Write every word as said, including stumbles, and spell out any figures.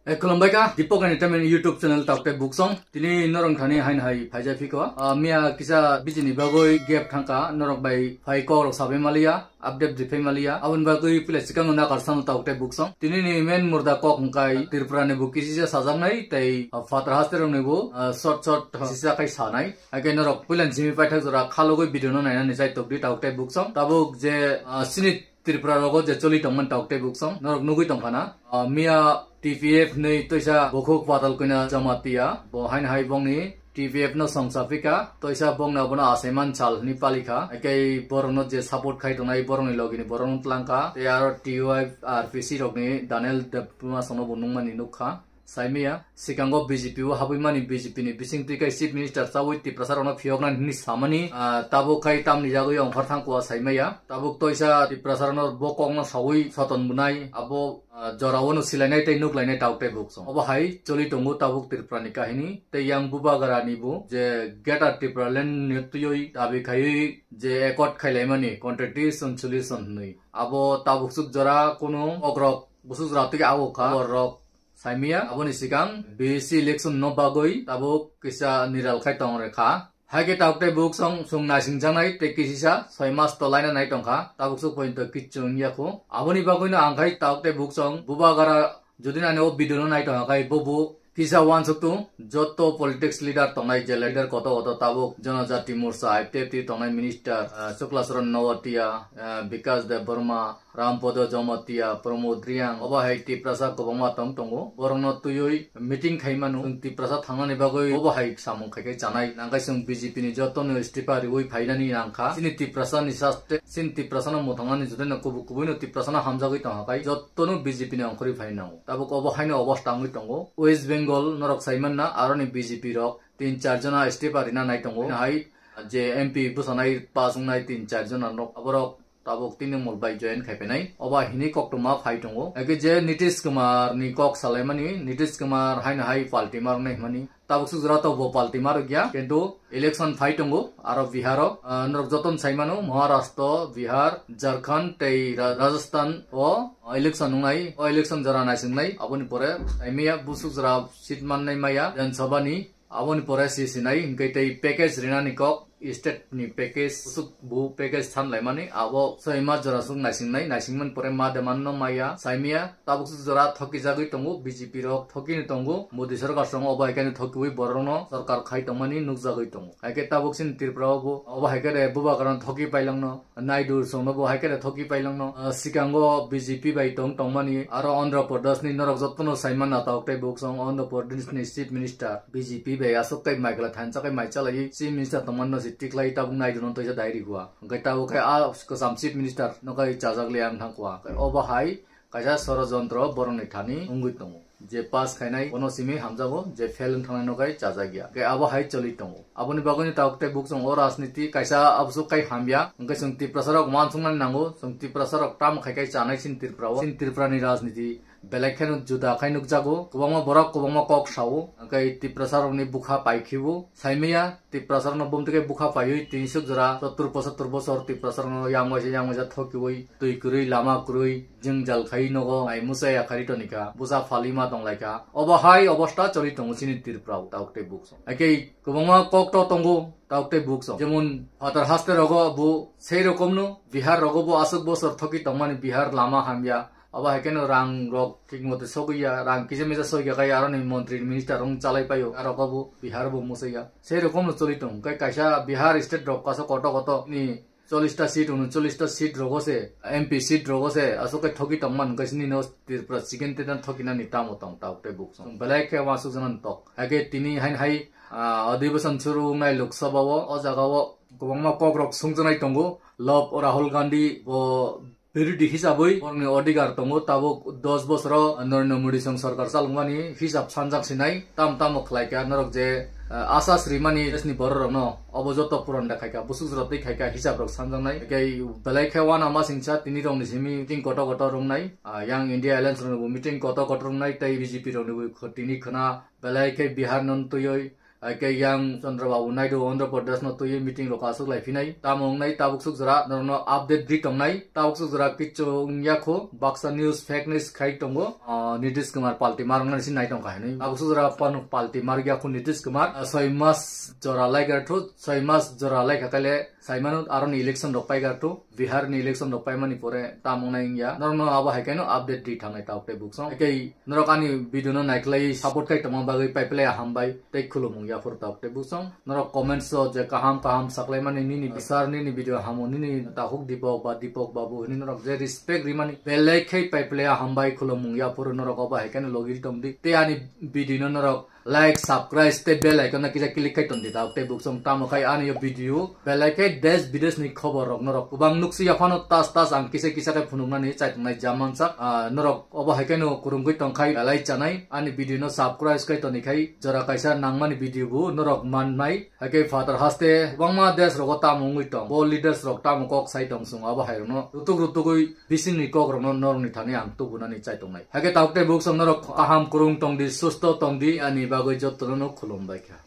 Eh, khulumbai kha, Deepak Entertainment YouTube channel Taukte Buksong. Tini norok thani hain hai phaijai phiko. Ah, miya kisa bijini bagwi gap thangkha, norok bai phai kok rok sabai maliya, update riphai maliya. Aboni bagwi pila sikang na karsano Taukte Buksong. Tini ni main murda kok hwnkhe Tripura ni bo kisisa sajaknai, tei, ah, phatar haste rok ni bo, ah, short short sisa khai sanai. Haikhe norok puilan simi paithak jora khalogwi video no nainani chai tokdi Taukte Buksong. Tabuk je, ah, sini Tripura rogo je choli tongmani Taukte Buksong norok nugwi tongkhana. Ah, miya T P F ni toisa bukhuk Patal Kanya Jamatia, bo hain hai bongni T P F no songsa phika, toisa bongni abono asaiman sal hwnwi palikha. Haikhe borokno je support khai tongnai, borokni logini borokno tlangkha. Tei aro T Y R P C rokni Daniel Debbarma songno bo nungmani nukha. Saimaya, sikango B J P o habwimani B J P ni bisingtwi khe Chief Minister chawi Tiprasa rokno phiyoknani hwnwi samani, ah, tabuk khai tamni jagwi ongkhor thangkua saimaya. Tabuk toisa Tiprasa rokno bo kokno sawi soton bunai, abo, ah, jorao no silainai tei nuklainai Taukte Buksong. Obo hai choli tongo tabuk Tripura ni kahini. Tei yang Bubagra ni bo je Greater Tipraland ni twiwi dabi khaiwi je accord khailaimani contradiction solution hwnwi. Abo tabuksuk jora kunu okrok busuk jora twi abo kha. Borok saimaya, aboni sikang B C election no bagwi tabuk kisa niral khai tong rekha. Haikhe Taukte Buksong chwng naisingjaknai tei kisisa soi mas to laina nai tongkha, tabuksuk pointo kichung yakhu. Aboni bagwino ang khai Taukte Buksong Bubagra jodi nani o video no nai tongkha khai bobo kisa wansuk tung joto politics leader tongnai je leader koto koto tabuk Janajati Morcha I P F T tongnai minister, ah, Chukla Charan Noatia, ah, Bikash Debbarma, Rampodo Jamatia, Pramod Reang, obo hai Tiprasa kwbangma tong tongo. Borokno twiwi meeting khai mano. Chwng Tiprasa thangnani bagwi obo hai samung khai khai chanai. Nangkhe chwng B J P ni jotono istifa riwi phainani nangkha. Chini Tiprasa ni saste, chini Tiprasa no mwthangnani jotono kubui kubui no Tiprasa no hamjagwi tongkha khai jotono B J P ni ongkhorwi phai nango. Tabuk obo haino obosta wngwi tongo. West Bengal norok saimanna aroni B J P rok tin char jona istifa rina nai tongo. Hai je M P bwsanai pass wngnai tin char jona nok aborok tabuk tini mol bai join khai penai. Oba hini koktwma phai tongo. Eke je Nitish Kumar ni kok salaimani, Nitish Kumar haino hai palti mar wngnai hwnmani. Tabuk suk jora to bo palti mar wngya, kintu election phai tongo aro Bihar o. Ah, norok joton saimano Maharashtra, Bihar, Jharkhand tei Ra-, Rajasthan o election wngnai. O election jora naisingnai. Aboni pore saimaya busuk jora seat mannai maya Vidhan Sabha ni. Aboni pore si sinai hingke tei package rinani kok, state ni package, usuk bu package than laimani, abo soi ma jora suk naising nai, naising man pore ma de man no maya, saimaya, tabuk suk jora thoki jagwi tongo, B J P rok thoki ni tongo, Modi sarkar song obo hai khe thokiwi borok no sarkar khai tongmani nukjagwi tongo. Hai khe tabuk sini Tripura obo, obo hai khe de bubagra no thoki pailangno, Naidu songno bo hai khe de thoki pailangno, ah, sikango B J P bai tong tongmani, aro Andhra Pradesh ni norok jotono saimana tabuk tei buk song Andhra Pradesh ni Chief Minister B J P bai aswk tei mai kala thansa kai mai chalai Chief Minister tongmani no si tiklai tabuk Naidu no toisa dai rigua. Hwnkhe tabuk khe a kwcham Chief Minister no kai chajak le ang thang kua. Obo hai kaisa sorojontro borokni thani wngwi tongo. Je pass khainai bono simi hamjago, je fail wng thangnai no kai chajak ya. Hwnkhe abo hai choli tongo. Aboni bagwi ni tabuk tei buk chwng o rajniti kaisa aboswk kai hamya. Hwnkhe chwng Tiprasa rok uansuknani nango. Chwng Tiprasa rok tamo khai kai chanai chini Tripura o. Chini Tripura ni rajniti belai kheno juda khai nukjago. Kwbangma borok kwbangma kok sao. Hwnkhe Tiprasa rokni bwkha paikhibo. Saimaya Tiprasa rokno bumtwi khe bwkha paiwi tini suk jora sottur pochattur bosor Tiprasa rokno yang waisa yang waisa thokiwi twi kwrwi lama kwrwi jwngjal khai nogo ai musa ya khari tonikha, busa phalwi ma tonglaikha. Obo hai obosta choli tongo chini Tripura o tabuk tei buk song. Hakhe kwbangma kok to tongo tabuk tei buk song. Jemon phatar haste rogo bo sei rokomno Bihar rogo bo aswk bosor thoki tongmani Bihar lama hamya. Abo hai kheno rang rok thik mote sogwi ya, rang kisa misa sogwi ya, kai aroni montri minister rong chalai paio, arok abo Bihar bo musa ya. Sei rokomno choli tong, kai kaisa Bihar state rok kaisa koto koto ni chollish ta seat, unochollish ta seat rogo se, M P seat rogo se, aswk kai thoki tongman, kai sini no Tripura chicken tetan thoki nani tamo tong, tabuk tei buk song. Belai khe wasuk janan tok. Hake tini hain hai, ah, adhibesan suru wngnai Lok Sabha o, o jaga o kwbangma kok rok sungjaknai tongo. Love Rahul Gandhi bo birodhi hisabwi borokni odhikar tongo, tabuk dos bosoro Narendra Modi song sorkar chalokmani hisab sanjak sinai, tam tamo khlaikha norok je, eh, asas rimani desni bororokno obo joto puron de khaikha, busuk jora twi khaikha, hisab rok sanjaknai. Tei belai khe uanama singsa tini rokni simi meeting koto koto rwngnai, ah, Young India Alliance rokni bo meeting koto koto rwngnai, tei B J P rokni bo kho-, tini khwna belai khe Bihar no twiwi Ake yang Chandra Babu Naidu Andhra Pradesh no twi meeting rok aswk lai phinai. Tamo wngnai tabuk suk jora norokno update di tongnai. Tabuk suk jora kichu wngya kho. Baksa news fake news khai tongo. Ah, Nitish Kumar palti mar wngnani si nai tongkha hinwi. Tabuk suk jora pano palti mar ya kho Nitish Kumar. Ah, soi mas jora lai gar thu, soi mas jora lai kha kale. Saimano aroni election rok paigar tu, Bihar ni election rok paimani pore tamung nai wngya. Norokno abo hai khe no update ri thangnai tabuk tei buksong. Ekei norok ani video no naiklai support khai tongma bagwi paiplaya hambai tei khulumung yaphuru tabuk tei buksong. Norok comments o je kaham kaham saklaimani nini bisar nini video hamo nini tahuk Dipok ba Dipok babu hini norok je respect rimani belai khai paiplaya hambai khulumung yaphuru norok obo hai khe no logil tongdi. Tei ani video no norok like, subscribe tei bell icon no kisa click khai tondi tabuk tei buksong tamo khai ani yo video belai khe desh bidesh ni khobor rok norok kwbang nuksi yaphano tas tas ang kisa kisa khe phunuknani chaitongnai jamansak. Ah, norok obo hai khe no kurungwi tongkhai belai chanai ani video no subscribe khai toni khai jora kaisa nangmani video bo norok mannai. Hai khe phatar haste kwbangma desh rogo tamo wngwi tong bo leaders rok tamo kok sai tong chwng abo hai rokno rutuk rutugwi bisingni kok rokno norokni thani ang tubunani chaitongnai. Hai khe tabuk tei buksong norok kaham kurung tongdi susto tongdi ani bagwi jottono no khulumbai kha.